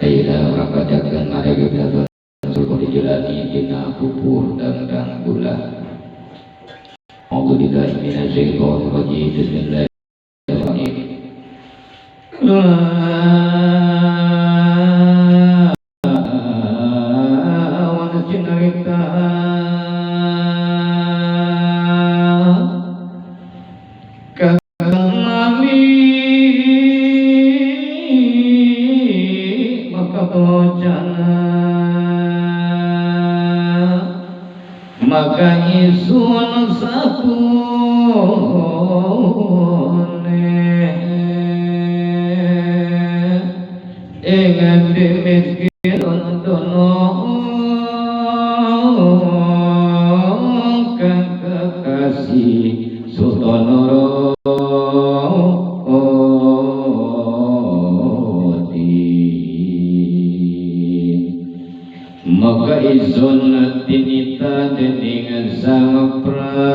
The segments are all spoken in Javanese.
Ayeuna urang bacakeun manegep sulbul dijalani dina pupur dangdang gula. A'udzubillahi minasyaitonir rajim. Bismillahirrahmanirrahim. Maka isun satune ing miskin dono kang kekasih Sultan maka izun tinita dening Sang Prabu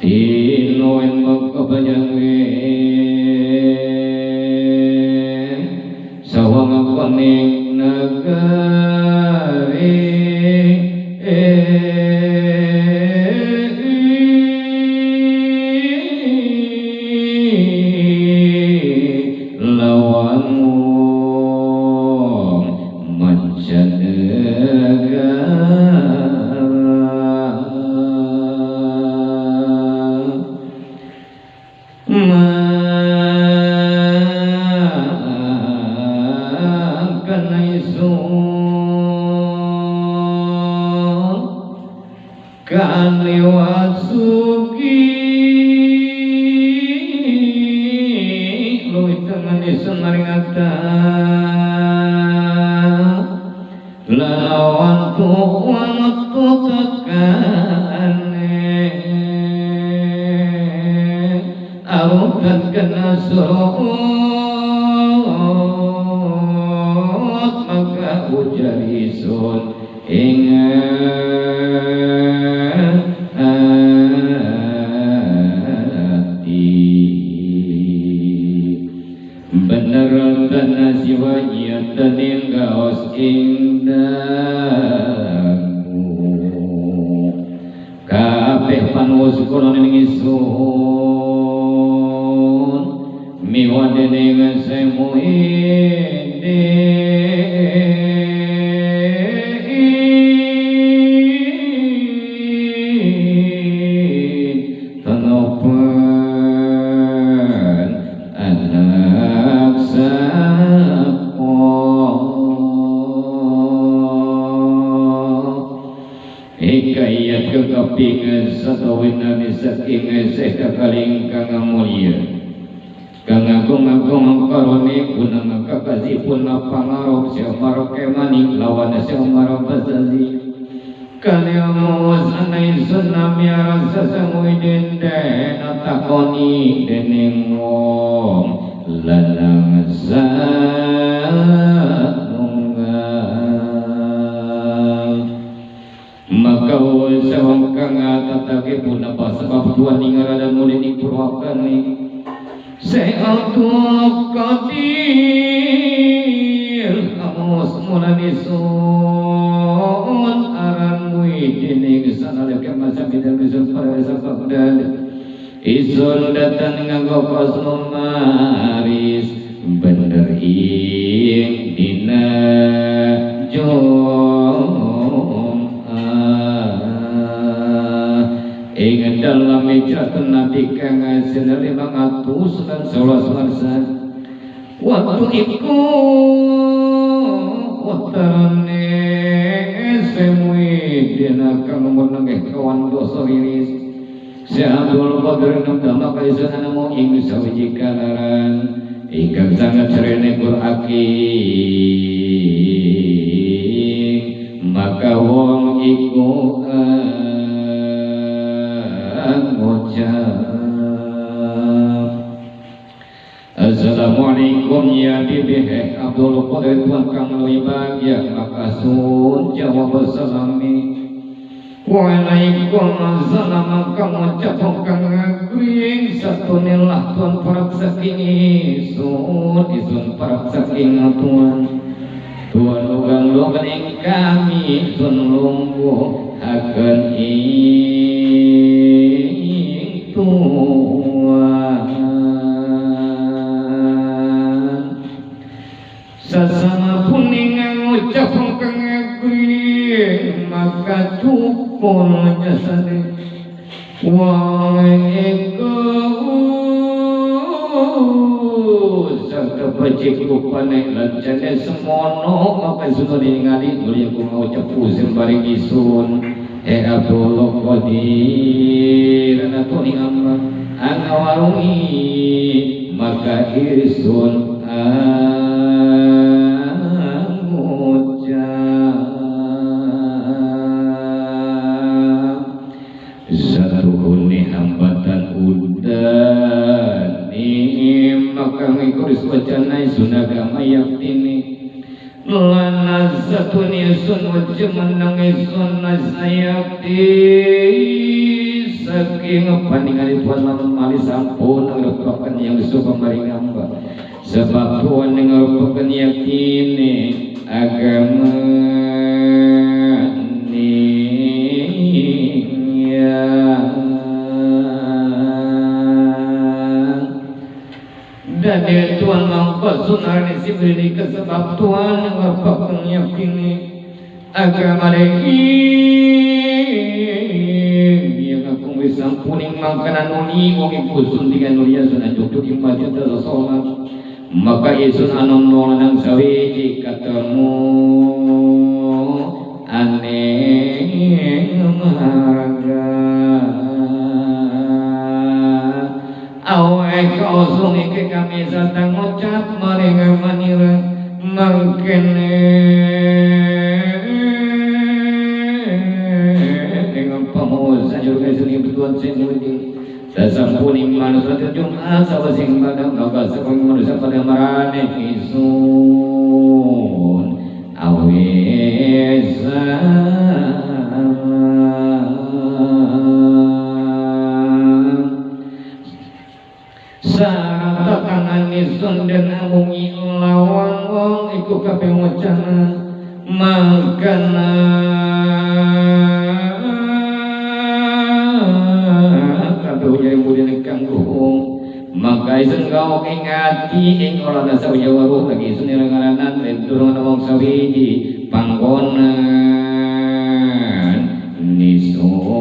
tinoen maka bayange sawang koning nagari Assalamualaikum ya bibi Abdul Qadir tuan kang luwih bahagia maka sun jawab salami. Waalaikumsalam kamu capong kang agring satunilah tuan parak saking isun isun parak saking tuan tuan lugang lugang ing kami tun lungguh akan ing tuan sasama puning ngucap kang agring maka cukul jasane waalaikum serta becik rupane lancane semono maka sun ningali mulia ku ngucap pusing bareng isun Abdul Qadir anatuni amma angawarungi maka isun angucap satuhuni hambatan udani maka ngikuris wacana isun agama yaktini lana satuni sun wajah menang isun nasayakti saking paningali Tuhan mali sampun ngerupakan yang suka maring hamba sebab Tuhan ngerupakan yakini agama niya. Dan dia Tuhan mangko sunarni sibrini sebab Tuhan merupakan yakini agama yang aku sampuning makanan nuli wong iku sun tiga nulia sunan juk imati salat maka isun anom nang sawiji ketemu aneh marga awe kausung iki kami satang ngucap maring manira mangkene ing pamus sanjur kaisuni tuan sing mudi sasampun manusia Jumat sawasing padang maka sakung manusia pada marane isun awe sarata tangan isun dan amungi lawan wong iku kabeh wacana makana kabeh ujare mudine kang ruhung maka isun kau ing ati ing ora nasa ujawa lagi isun ngaranan durung wong sawiji panggonan nisun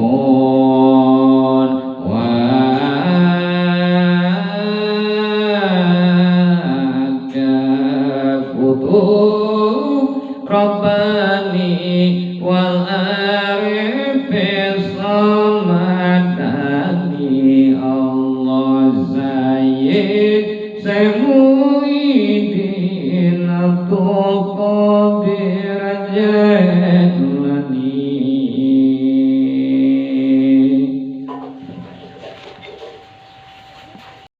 Rabbani wal arifi samadani Allah Sayyid Sayyidin Abdul Qadir Jailani